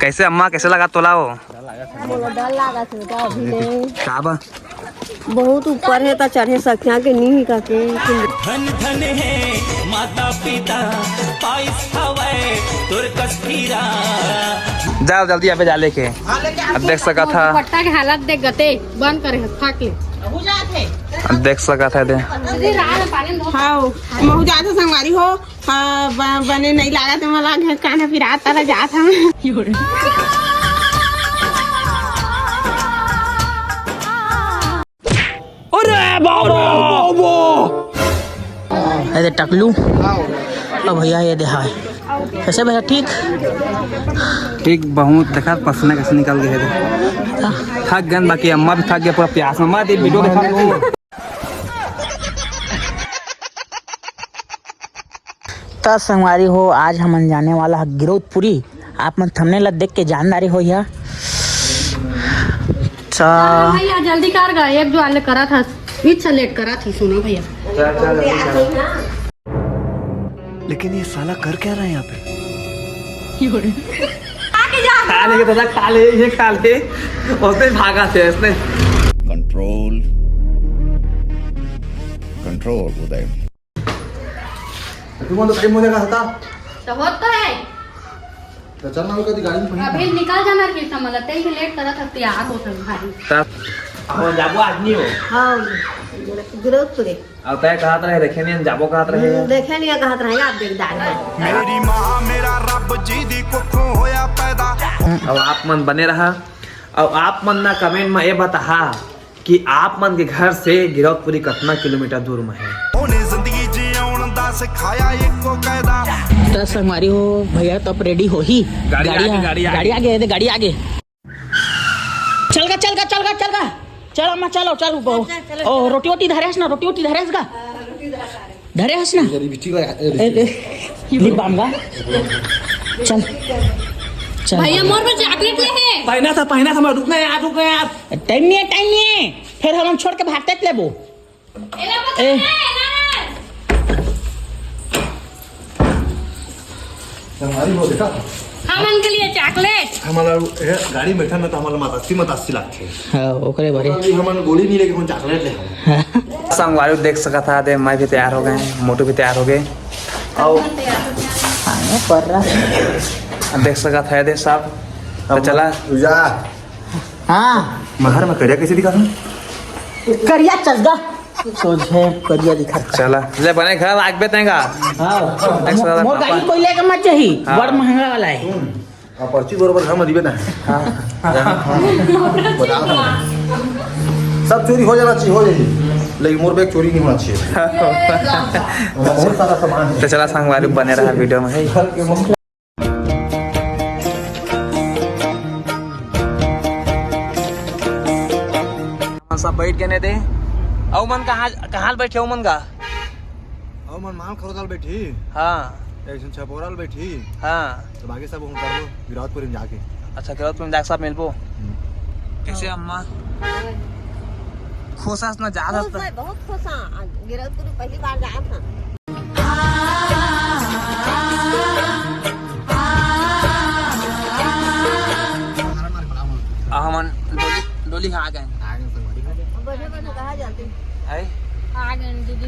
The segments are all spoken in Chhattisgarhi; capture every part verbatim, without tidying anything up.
कैसे अम्मा, कैसे लगा तोला वो? मोला डर लागत हे बेटा, अभी नहीं। का बा? बहुत ऊपर हे, त चढ़े सकिया के नहीं ही करके। धन धन हे माता पिता, पाइस हवय तोर कस हीरा। जा जल्दी, अबे जा लेके। अब देख सकत हा। दुपट्टा के हालत देख गते, बंद करे हे, फाट ले। अब देख सकत हा दे। हाँ, महू जात हे संगवारी हो। हाँ, ब-, बने नहीं लागत हे मोला, घर काना पिरात तारा जात हूँ। अरे बाबा! अरे टकलू, अब भैया ये दे हाय। कैसे भैया, ठीक? ठीक, बहुत देखा पसीना कैसे निकल गए थे। थक गए, बाकी अम्मा भी थक गए, पूरा प्यास में। अम्मा, ये वीडियो देखा। त संगवारी हो, आज हमन जाने वाला ह गिरौदपुरी। आप मन thumbnail ला देख के जानदारी होही ह। त हाँ भैया, जल्दी कर गा, एक जो आले करा था, इच्छा लेट करा थी, सुनो भैया। लेकिन ये साला कर क्या रहा है यहाँ पे? खा ले, दादा, खा ले, ये खा ले। उसने भागा थे, इसने। Control, control, उदय। तू मन तो टाइम हो जाएगा, हटा। तो होत तो है। तो चल ना, वो कभी गाड़ी में अभी निकल जाना, फिर समझ लेते हैं कि लेट करा था, तैयार हो था भाई। तब हो जाबो आदमी हो। हाँ, गिरौदपुरी। अब तय कहत रहे, देखे नहीं, जाबो कहत रहे। हम्म, देखे नहीं, कहत रहे, आप देख डाल। मेरी माँ, मेरा रब जी दी कुखों होया पैदा। अब आप मन बने रहा, अब आप मन ना comment में ये बताहा कि आप मन के घर से गिरौदपुरी कतना किलोमीटर दूर में है। ओने जिंदगी जीउण दा सिखाया एको कायदा। त संगवारी हो, भैया तब रेडी होही। गाड़ी गाड़ी आगे, आ-, गाड़ी आगे। गाड़ी आगे, दे गाड़ी आगे। चल गा, चल गा, चल गा, चल गा। चल अम्मा, चलो, चल। ओ, रोटी वोटी धरे हस ना, रोटी वोटी धरे हस गा? धरे हस ना? ए, ए, lip balm गा। चल। चल। भैया, मोर बर chocolate ले हे। पहना था, पहना था, मैं रुकना यार, रुकना यार। टाइम नहीं है, टाइम नहीं है। फिर हम छोड़ के भागते लेबो। एला मत ए। खाना है, एला। संगवारी हो, देखा? हमन के लिए chocolate। हमारा, ए, गाड़ी में बैठा ना तो हमारा मतासी, मतासी लागथे। हाँ, ओकरे बारे। अभी हमन गोली नहीं लेके, हम chocolate ले हम। संगवारी देख सकत हा, दे, मैं भी तैयार हो गए, मोटू भी तैयार हो गए। आओ। खाने पड़ रहा। देख सकत हा, दे साहब। तो अब चला। तुझा। हाँ। महर में करिया कैसे दिखा था? करिया चसगा। सोझे करिया दिखा। चला, ले बने घर आग बे तेंगा। हाँ। देख सकत हा, मोर गाड़ी कोई लेके मत जाही। हाँ। बड़ महंगा वाला है। सुन, अब पर्ची बरोबर घर में दिबे ना। हाँ। बता दो। सब चोरी हो जाना चाहिए, हो जाए, लेकिन मोर बैग चोरी नहीं होना चाहिए। बहुत सारा सामान है। तो चला संगवारी बने रहा वीडियो में, है। घर के मुख्य सब बैठ गए ने दे। अउ मन कहाँ, कहाँ बैठे हो मन का? अउ मन माल खरोदाल बैठी। हाँ। एक झन छपोराल बैठी। हाँ। तो बाकी सब हम कर लो विराटपुर में जाके। अच्छा, विराटपुर में जाके सब मिलबो। हम्म। कैसे अम्मा? खुश हस ना, जात हस खुश ना? मैं बहुत खुश हाँ। आज गिरौदपुर पहली बार जात हाँ। आ, हमन डोली, डोली खा गए। बैठे बैठे कहाँ जाते? है? आ गए दीदी।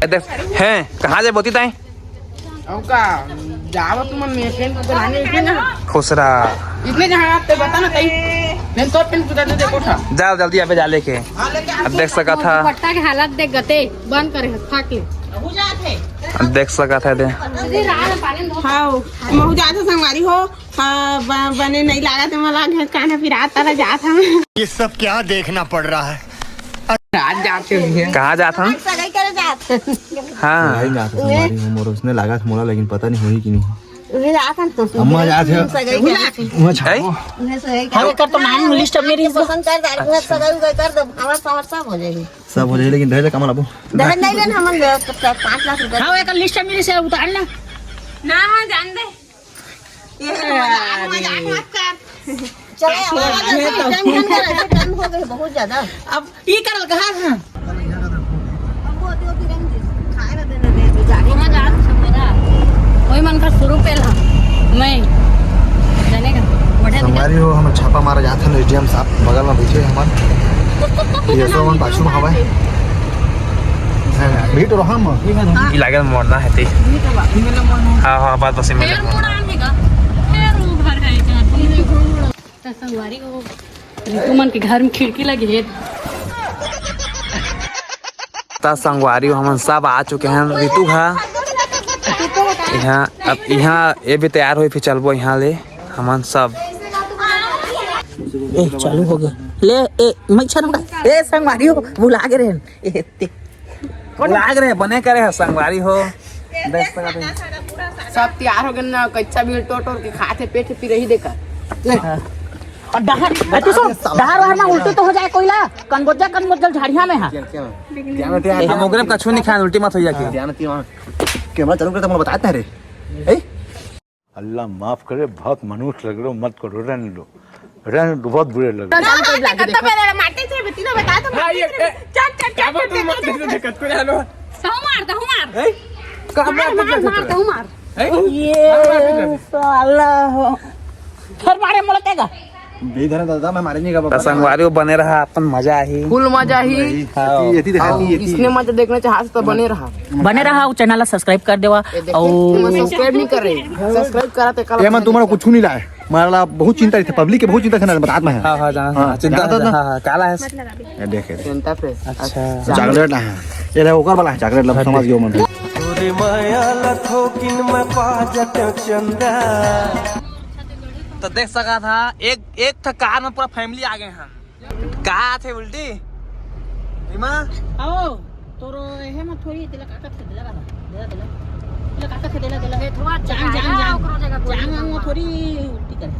ए देख, हैं, कहाँ जाए बोती ताई? अउ का, जावत तुमन में पेन को बनाने इतने जहाँ। खुश रहा। इतने जहाँ आप ते बता ना ताई। नहीं तो पेन को दे दे कोठा। जा जल्दी अबे जा लेके। अब देख सकत हा। दुपट्टा के हालत देख गते, बंद करे है, फाट ले। अब देख सकत हा दे। हाँ, महू जात हे संगवारी हो। हाँ, ब-, बने नहीं लागत हे मोला, घर काना पिरात तारा जात हूँ। ये सब क्या देखना पड़ रहा है? रात जाते हुए। कहाँ जात हन? सगाई करे जात। हाँ। सगाई जात हन, संगवारी हो मोर, उसने लागत मोला, लेकिन पता नहीं होही कि नहीं। उहे जात हन तो। अम्मा जात हे। सगाई करे। उहे छापो। हैं? उहे सगाई करे। हाँ, कर तो नाम list में नहीं पसंद कर जा, उहे सगाई उगाई कर दो, हमारा समस्या हो जाएगी। सब हो जाए, लेकिन दहेज कम लाबो। दहेज नहीं लेन, हमन ले पाँच लाख रुपया। हाँ, एक list में से उतार ना। ना, हाँ, जान दे। ये मजाक, मजाक मत कर। चलो, अरे, अरे, तो tension कर, ऐसे time हो गए बहुत ज्यादा। अब ये करल कहा था। हमको अति, अति रंग दे, खाए ना देना दे, अभी गाड़ी में जान से मेरा। वही मन का शुरू पेल हम। मैं जात हन एसडीएम साहब, बगल में बैठे हमन। ये सब हमन पाछू में हवय। भीड़ तो रहम। ई लागल मोड़ना है ते। हाँ, हाँ, बात बस में। फेर मुड़ान है का? फेर वो घर है जहाँ। त संगवारी हो, रितु मन के घर में खिड़की लगे हे। त संगवारी हो, हमन सब आ चुके हैं। रितु हा यहाँ, अब यहाँ ये भी तैयार होई, फिर चलबो यहाँ ले हमन सब। ए, चालू हो गया। ले, ए, मैं छन ए, संगवारी हो, भुला गे रहे। ए, ते, भुला गे रहे, बने करे है संगवारी हो। देख सकत हन। सब तैयार हो गए ना, कच्चा भी टोट टोट के खाते, पेट पी रही देखा। ले। हाँ। और डहर, ए, तू सुन, डहर वहर में उल्टी तो हो जाए कोइला, कनबोजा कनबोजल झाड़िया में है। क्या, क्या? ध्यान रखिए, हम ओकरे में कछु नहीं खान, उल्टी मत हो जाए। ध्यान रखिए, वहाँ कैमरा चालू करते, मैं बताता है रे। ए? अल्लाह माफ करे, बहुत मनहूस लग रहे हो, मत करो, रहने दो, रहने दो, बहुत बुरे लग रहे हो। माटे से बेटी ने बताया तो हाँ, ये, ए, चट, चट, क्या चट, बोल तुम चट, मार, चट। देखो, देखो, को जानो। सहू मार, दहू मार। ए? कहाँ मार, मार, मार, मार, मार, दहू मार। ए? ये कहाँ मार, देखो? साला हो। फिर मारे मोला तेगा। बेधर दादा, मैं मारे नहीं का त संगवारी हो बने रहा, अपन मजा ही। फुल मजा ही। हाँ। ये, ये थी दिखाती, ये थी। इसने मजा देखना चाहत तो बने रहा। बने रहा, वो चैनल ला सब्सक्राइब कर देवा। ये देखो, और तुम सब्सक्राइब नहीं कर रहे। सब्सक्राइब करा ते कल ये मन तुम्हारा कुछ नहीं लाए। मारा बहुत चिंता रही थे, पब्लिक के बहुत चिंता थे ना, बतात में है। हाँ, हाँ, जाना हाँ, था। चिंता जाना था है, ना? हाँ, हाँ, काला है। ये देखे। चिंता पे। अच्छा। चॉकलेट है। ये देखो, ओकर वाला है, चॉकलेट लब समझ गयो मन। तोरे माया ला थोकिन में पा जट चंदा। तो देख सका था, एक, एक था कार में पूरा फैमिली आ गए हैं। का आथे उल्टी? रीमा? आओ, तोरो एहे में थोड़ी दिला काका थे, दिला बाबा, दिला, दिला। दिला काका थे, दिला, दिला। हे, थोड़ा जान, जगह जान, है, जान। ओकरो जगह बोल जान, दे। जान, वो थोड़ी उल्टी करे।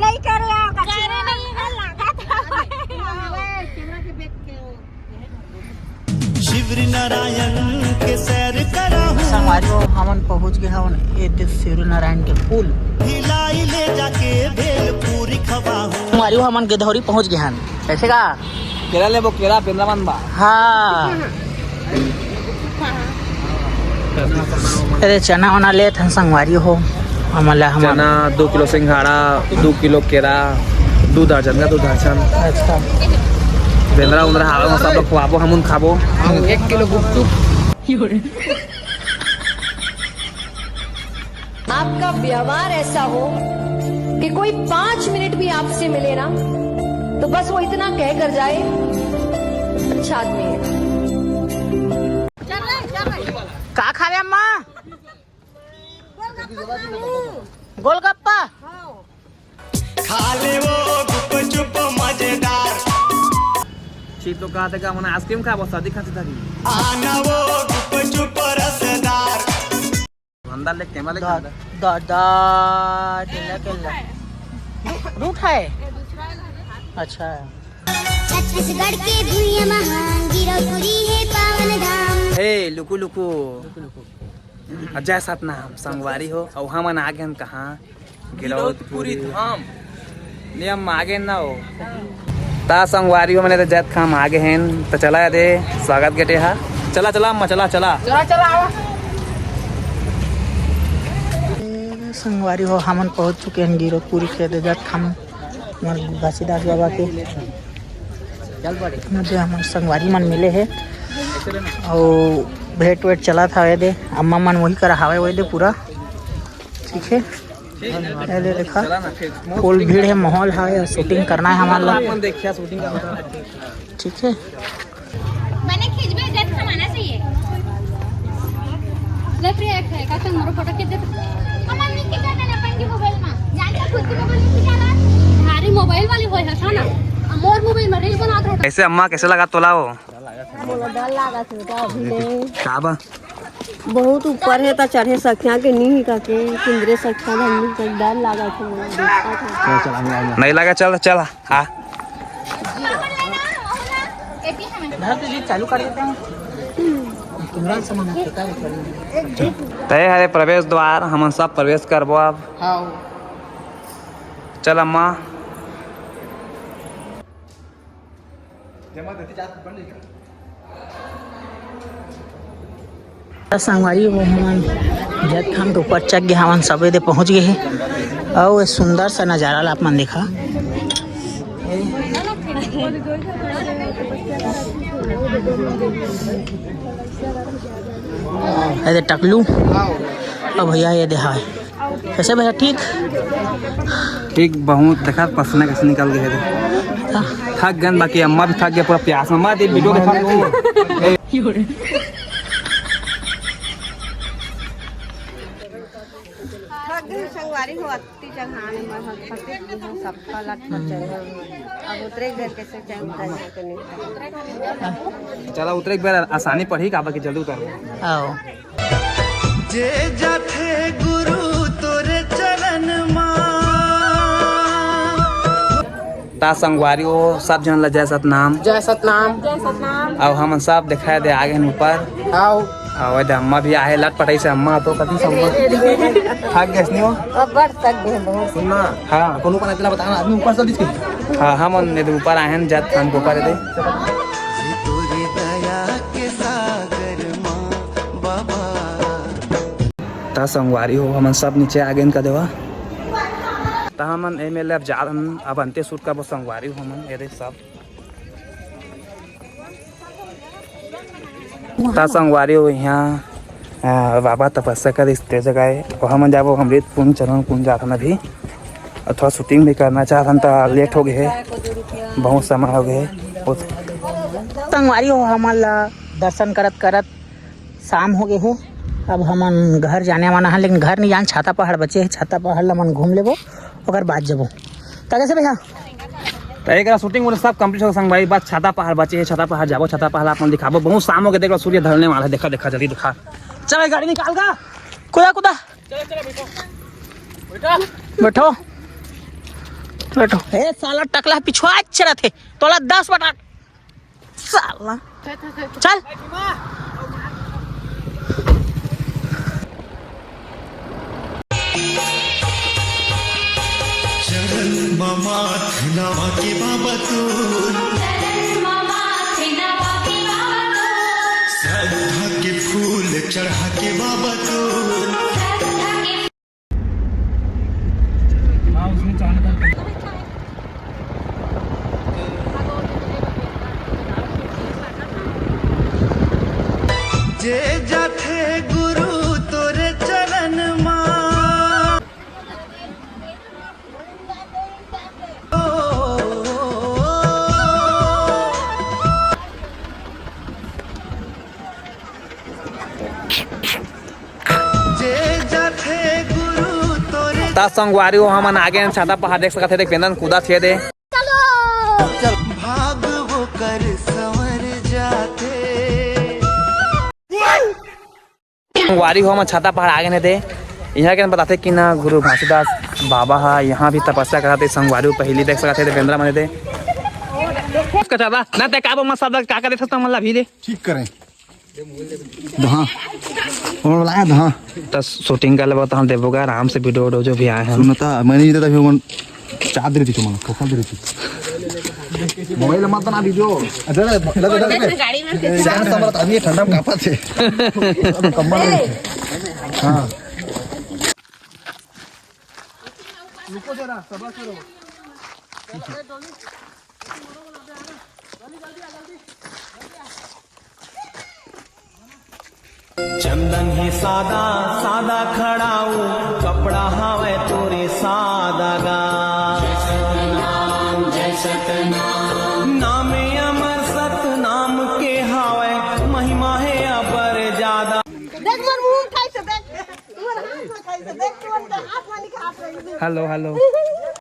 नहीं करे, कच्ची करे नहीं, है, लगा था। अरे, कैमरा के बैक के वो, एहे में बोल। शिवरी नारायण के सैर करा हूँ। संगवारी हो, हमन पहुँच गए हवन ये दे शिवरी नारायण के पुल। हिलाई ले जाके भेल पूरी खवा हूँ। संगवारी हो, हमन गिधौरी पहुँच गए हन। कैसे का? केरा लेबो, केरा, पेंदा मन बा। हाँ। अरे चना वना लेत हन संगवारी हो, हमन ला हमन चना, दो किलो सिंघाड़ा, दो किलो केरा, दो दर्जन का दो दर्जन। अच्छा। बेंदरा उंदरा हावे में सब लोग खुआबो, हमन खाबो। हम एक किलो गुपचुप। आपका व्यवहार ऐसा हो कि कोई पाँच मिनट भी आपसे मिले ना, तो बस वो इतना कह कर जाए, "अच्छा आदमी है।" का खावे अम्मा? गोलगप्पा। खा ले वो गुपचुप मजेदार। ठीक तो कहा था कि हमन आइसक्रीम खाबो, सर्दी खांसी धरी। आना वो गुपचुप रसदार। अंदर ले कैमरा ले दा, अंदर। दा, दा, केला, केला। रूट है? अच्छा। छत्तीसगढ़ के भुइयां महान गिरौदपुरी है पावन धाम। हे, लुकु, लुकु। लुकु, लुकु। जय सतनाम, संगवारी हो, अउ हमन आ गेन कहाँ? गिरौदपुरी धाम। ले, हम आगे ना हो। ता संगवारी हो, मने तो जैतखाम आगे हैं, तो चला दे स्वागत गेटे हा। चला, चला अम्मा, चला, चला। चला, चला, आवा। संगवारी हो, हमन पहुंच चुके हैं गिरौदपुरी के दे जैतखाम, हमारे घसीदास बाबा के। मध्य हमन संगवारी मन मिले हे अउ भेंट वेट चलत हवे दे, अम्मा मन वही करा हवे वही दे पूरा, ठीक है। ये दे देखा, फुल भीड़ है, माहौल है, शूटिंग करना है हमारे लोग, ठीक है। मैंने खींचबे जब कमाना चाहिए। ले प्रिया, एक है, का तुम मोरो फोटो खींच दे तो। हम मम्मी के जाने ना अपन की मोबाइल में। जान के खुद की मोबाइल में खींचा ना। हमारी मोबाइल वाली होय है ना। मोर मोबाइल में रील बनात रहे। कैसे अम्मा, कैसे लगा तोला वो? मोला डर लागत हे बेटा अभी ले। का बा? बहुत ऊपर हे त चढ़े सकिया के नहीं का के, किंदरे सकिया धन नहीं का डर लागत हे मोला, देखत हे। नहीं लगा, चल, चल, हाँ। धर दीजिए, चालू कर देते हैं। किंदरा से मना करता है, चालू। तय हरे प्रवेश द्वार, हमन सब प्रवेश करबो अब। हाँ। चल अम्मा। संगवारी हो, हमन जैतखाम के ऊपर चढ़ गए हवन, सबे दे पहुंच गए हे। अउ ये सुंदर सा नजारा ला आप मन देखा, ये दे टकलू। अब भैया ये दे हाय। कैसे भैया, ठीक? ठीक, बहुत देखा पसीना कैसे निकल गए थे। थक गए, बाकी अम्मा भी थक गए पूरा प्यास में। अम्मा, दे वीडियो देखा। थक गए संगवारी हो। ती चढ़ाने में हम फंसे, हम सबका लटपट चढ़े हुए हैं। अब उतरे घर कैसे चढ़े, उतर के नहीं पता। चला, उतरे एक बार आसानी पड़ी, काबर कि जल्दी उतर। आओ। जे जाथे गुरु तोरे चरण मा। ता संगवारी हो, सब झन ला जय सतनाम। जय सतनाम। जय सतनाम। अउ हमन सब देखाए दे आगे हन ऊपर। आओ। अउ ए दे अम्मा भी आहे, लटपटाई से अम्मा तो कति संगवारी। थक गए नहीं हो? अब बढ़ थक गए बहुत। सुन ना। हाँ। कोनो पर इतना बता ना, आदमी ऊपर से दिख के। हाँ, हमन ए दे ऊपर आए हन, जात हमको ऊपर दे। तोरी दया के सागर माँ बाबा। ता संगवारी हो, हमन सब नीचे आ गेन का देवा। ता हमन एमे ले अब जात हन, अब अंते shoot करबो संगवारी हो हमन, ये देख सब। ता संगवारी हो, यहाँ, आ, बाबा तपस्या करिस ते जगह हे। अउ हमन जाबो अमृत कुंज, चरण कुंज जात हन अभी। अउ थोड़ा shooting भी करना चाहत हन, ता late हो गए हे, बहुत समय हो गए हे। संगवारी हो, हमन ला दर्शन करत करत शाम हो गए हे। अब हमन घर जाने वाला हन, लेकिन घर नहीं जान, छाता पहाड़ बचे हे, छाता पहाड़ ला हमन घूम लेबो, ओकर बाद जबो। त कैसे भैया? त एक shooting वूटिंग सब complete हो संग भाई, बस छाता पहाड़ बचे हे, छाता पहाड़ जाबो, छाता पहाड़ आपन दिखाबो। बहुत शाम हो गए, देख लो सूर्य ढलने वाला है। देखा, देखा, जल्दी देखा। चल गाड़ी निकाल का, कुदा, कुदा। बैठो, बैठो। ए साला टकला पिछुआ चरत हे, तोला दस बटा साला। चल। चरण म माथ नवा के बाबा तोर। श्रद्धा के फूल चढ़ा के बाबा तोर। जे जाथे गुरु तोरे चरण मा। जे जाथे गुरु तोरे। त संगवारी हो, हमन आगे हन छाता पहाड़, देख सकत हे, देख बेंदन कूदत हे दे। चल। भाग वो कर संवर जाथे। संगवारी हो, हमन छाता पहाड़ आगे हन दे। इहाँ के बताथे कि ना गुरु घासीदास बाबा ह यहाँ भी तपस्या करत हे। संगवारी हो, पहिली देख सकत हे दे बेंदरा मन दे। कचरा ना ते का बो मत सब का का देथे त मन ला भी दे। ठीक करें। दहा। और लाया दहा। त shooting कर लेबो, त हम देबो का आराम से video उडो जो भी आए हैं। सुनता, मैंने ये तो फिर मन चादर दी तुम्हारा, कपड़ा दे दी। मोबाइल मत बना video। अरे, लगे, लगे, लगे। गाड़ी में से चार सौ बरत आदमी ठंडा में कापा थे। कंबल में थे। हाँ। रुको जरा, सबर करो। चंदन हे सादा, सादा खड़ाऊ, कपड़ा हावय तोरे सादा गा। जय सतनाम, जय सतनाम। नामे अमर सतनाम के हावय, महिमा हे अबर जादा। देख मोर मुंह खाई से देख, मोर हाथ में खाई से देख, तोर हाथ वाली खात रही। Hello, hello।